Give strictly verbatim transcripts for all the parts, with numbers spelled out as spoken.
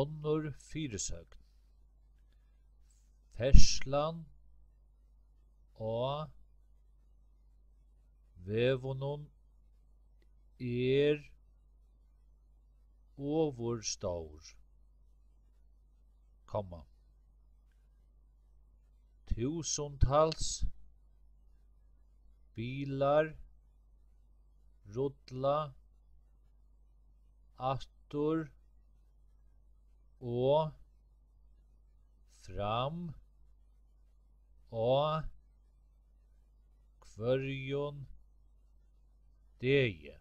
Onnur fyrisøgn. Ferðslan á vegunum er ovurstór, komma, túsundtals bilar rulla aftur og fram á hvørjum degi.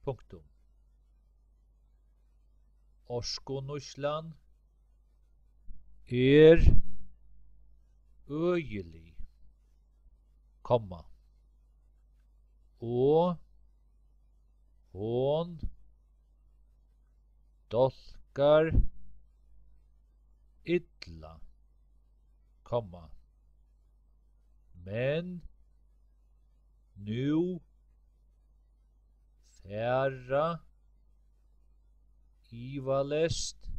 Punktum. Orkunýtslan er øgilig, komma, og hon dálkar illa, komma, men nú fara ivaleyst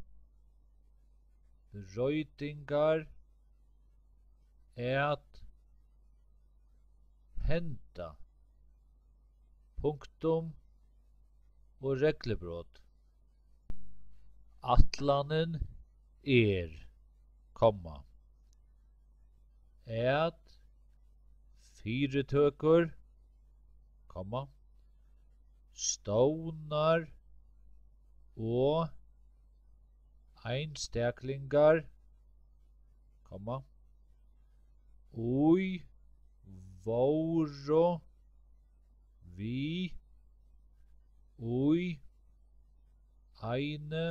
broytingar at henda. Punktum og reglubrot. Ætlanin er, komma, at fyritøkur, komma, stovnar og einstaklingar, komma, ið vóru við í eini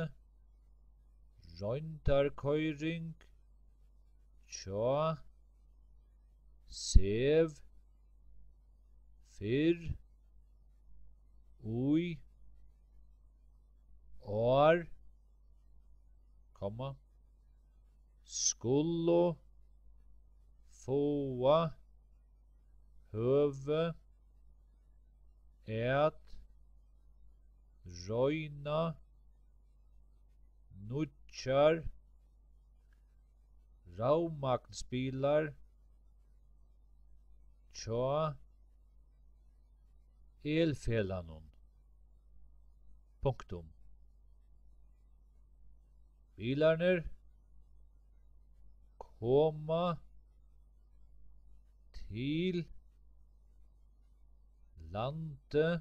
royndarkoyring hjá SEV fyrr í ár, komma, skulu fáa høvi at royna nýggjar ravmagnsbilar hjá Elfelagnum. Punktum. Bilarnir koma til landið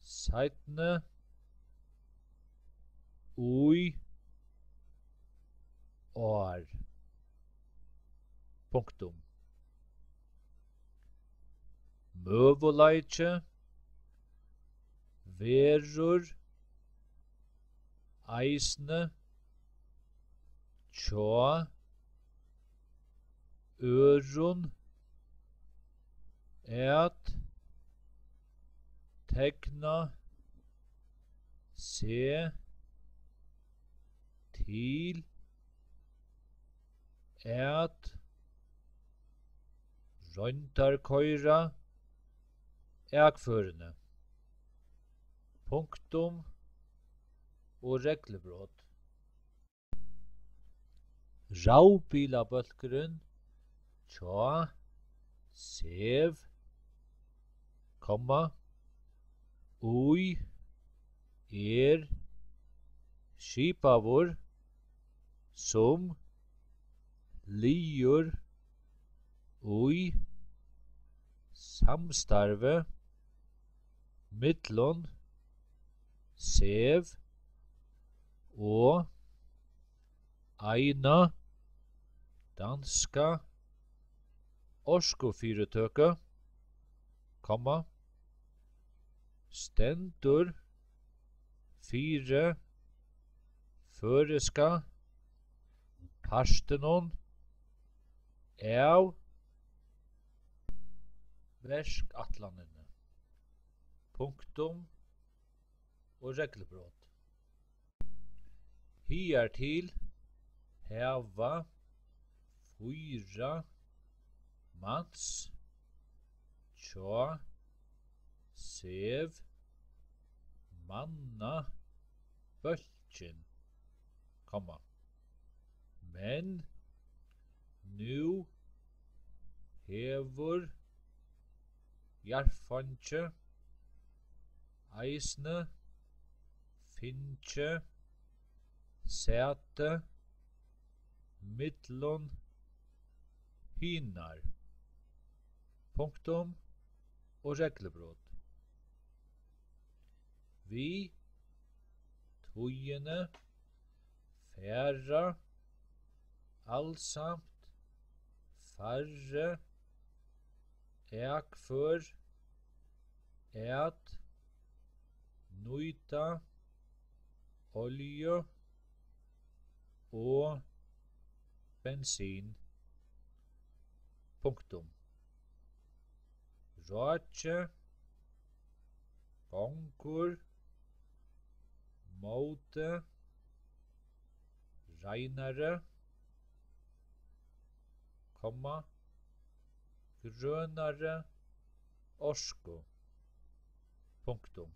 seinni í ár. Punktum. Møguleiki verður eisini hjá øðrum at tekna seg til at royndarkoyra akførini. Punktum og reglubrot. Rafbilabólkurin hjá SEV, komma, ið er skipaður sum liður í samstarvi millum SEV og eina danska orkufyritøku, komma, stendur fyri føroyska partinum av verkætlanini. Punktum og reglubrot. Higartil hava fýra mans hjá SEV mannað bólkin, komma, men nú hevur jarðfeingi eisini fingið sæti millum hinar, punktum, og reglubrot. Við tíðini fara alsamt færri akfør at nýta olju og bensin. Punktum. Rákið gongur móti reinari, komma, grønari orku. Punktum.